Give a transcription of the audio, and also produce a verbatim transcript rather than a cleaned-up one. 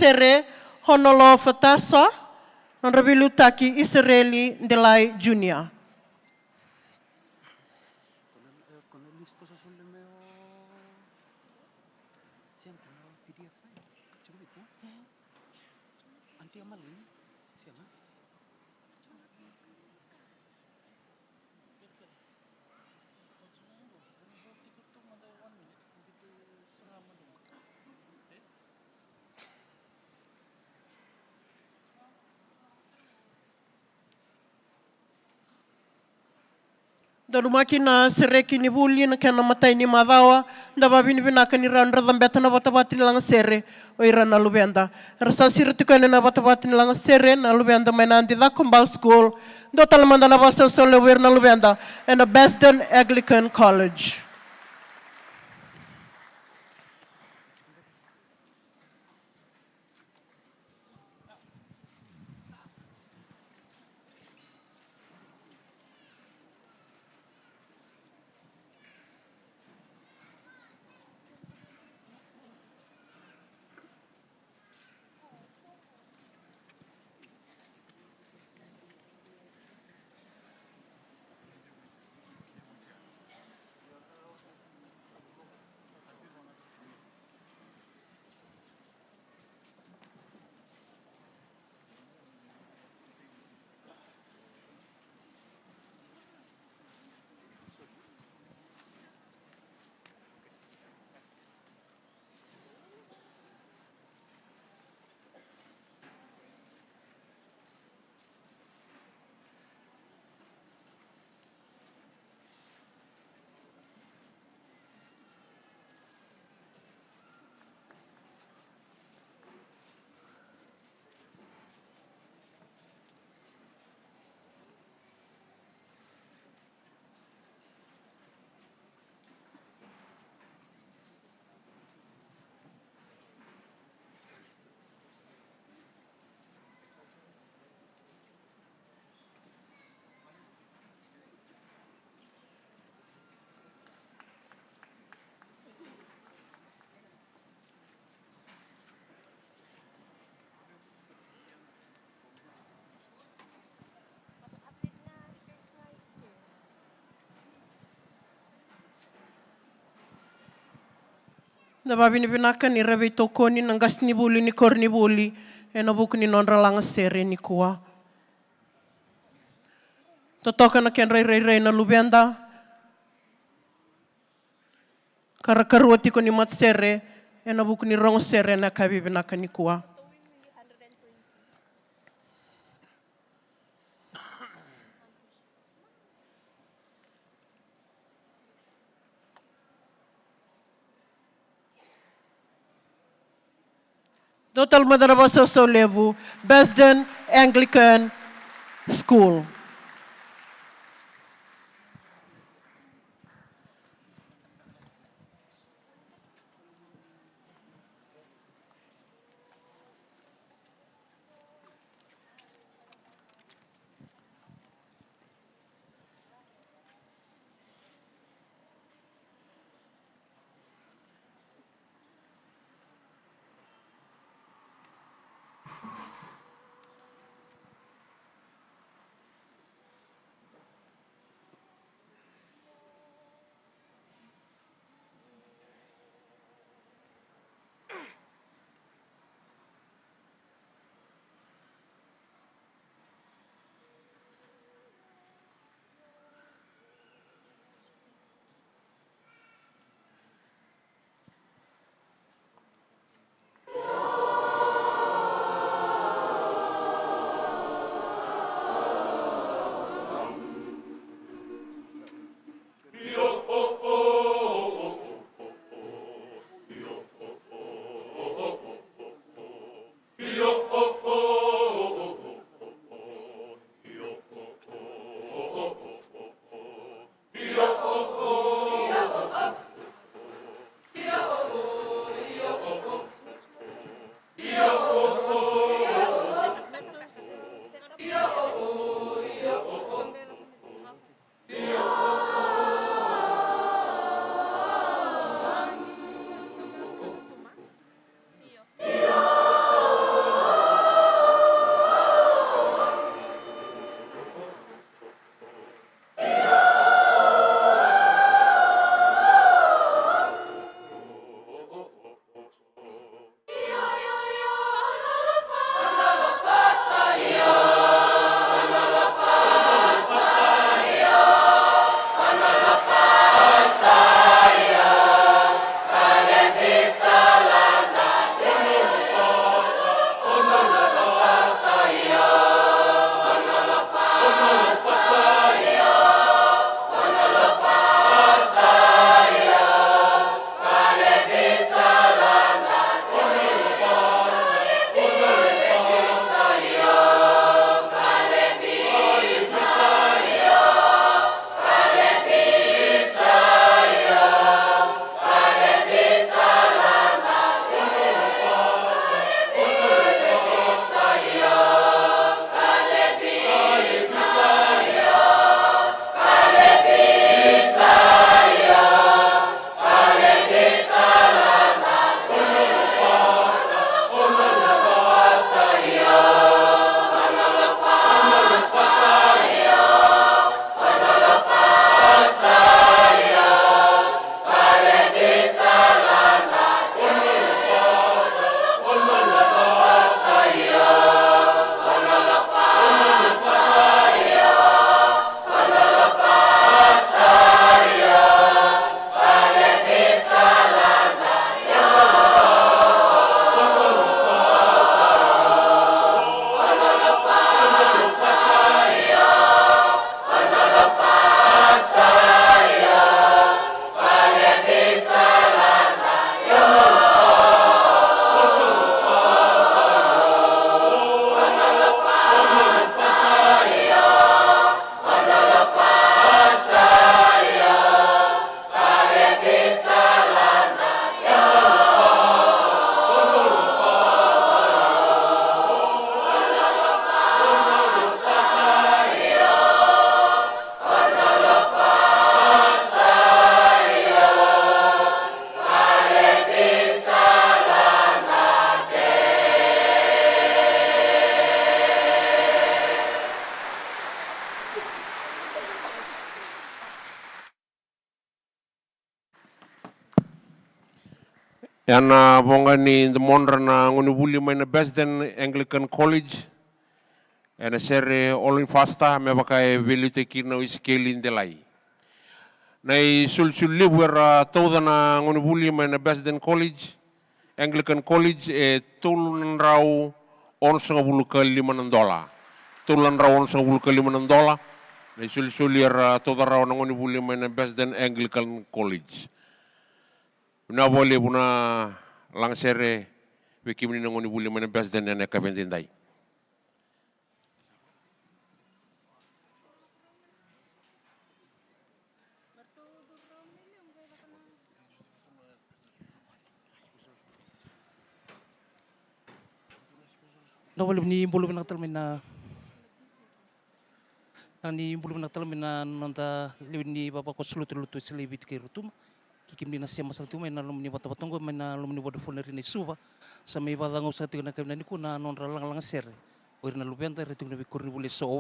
Tere Honolo Fatasa, nodra veiliutaki Isireli Delai Junior. Donumaki na sereki ni vuli na kena imatai ni macawa. Da vavinavinaka ni rawa ni ra cabeta na vatavata ni lagasere o ira na luveda. Era sa siro tiko yani na vatavata ni lagasere na luveda mai na Adi Cakobau School. Dua tale mada na vakasausau levu o ira na luveda ena Besden Anglican College. Da vavinavinaka ni ra veitokoni na qasenivuli ni koronivuli ena vuku ni nodra lagasere nikua. Totoka na kedra irairai na luveda. Ka ra karua tiko ni matasere ena vuku ni rogo sere ena yakavi vinaka nikua. Dua tale mada na vakasausau levu, Besden Anglican School. Ena voqa ni domodra na gonevuli mai na Basden Anglican College, ena sere Holding Fast, me vaka e veiliutaki kina o Isikeli Delai. Na isolisoli levu era tauca na gonevuli mai na Basden College, Anglican College, e tolu na drau onosagavulu ka lima na dola. Tolu na drau onosagavulu ka lima na dola. Na isolisoli era tauca rawa na gonevuli mai na Basden Anglican College. Vinaka vakalevu na lagasere vei kemuni na gonevuli mai na Basden ena yakavi edaidai. Na vale ni bula vinaka tale mai na Na ni bula vinaka tale mai na noda lewe ni vavakoso lotu, lotu e Salai Viti kei Rotuma. Kei kemuni na sema sara tiko mai na loma ni vatavata oqo mai na loma ni Vodafone Arena e Suva. Sa mai vakacagau sara tiko na yakavi nikua na nodra lagalaga sere o ira na luveda era tiko na veikoronivuli eso.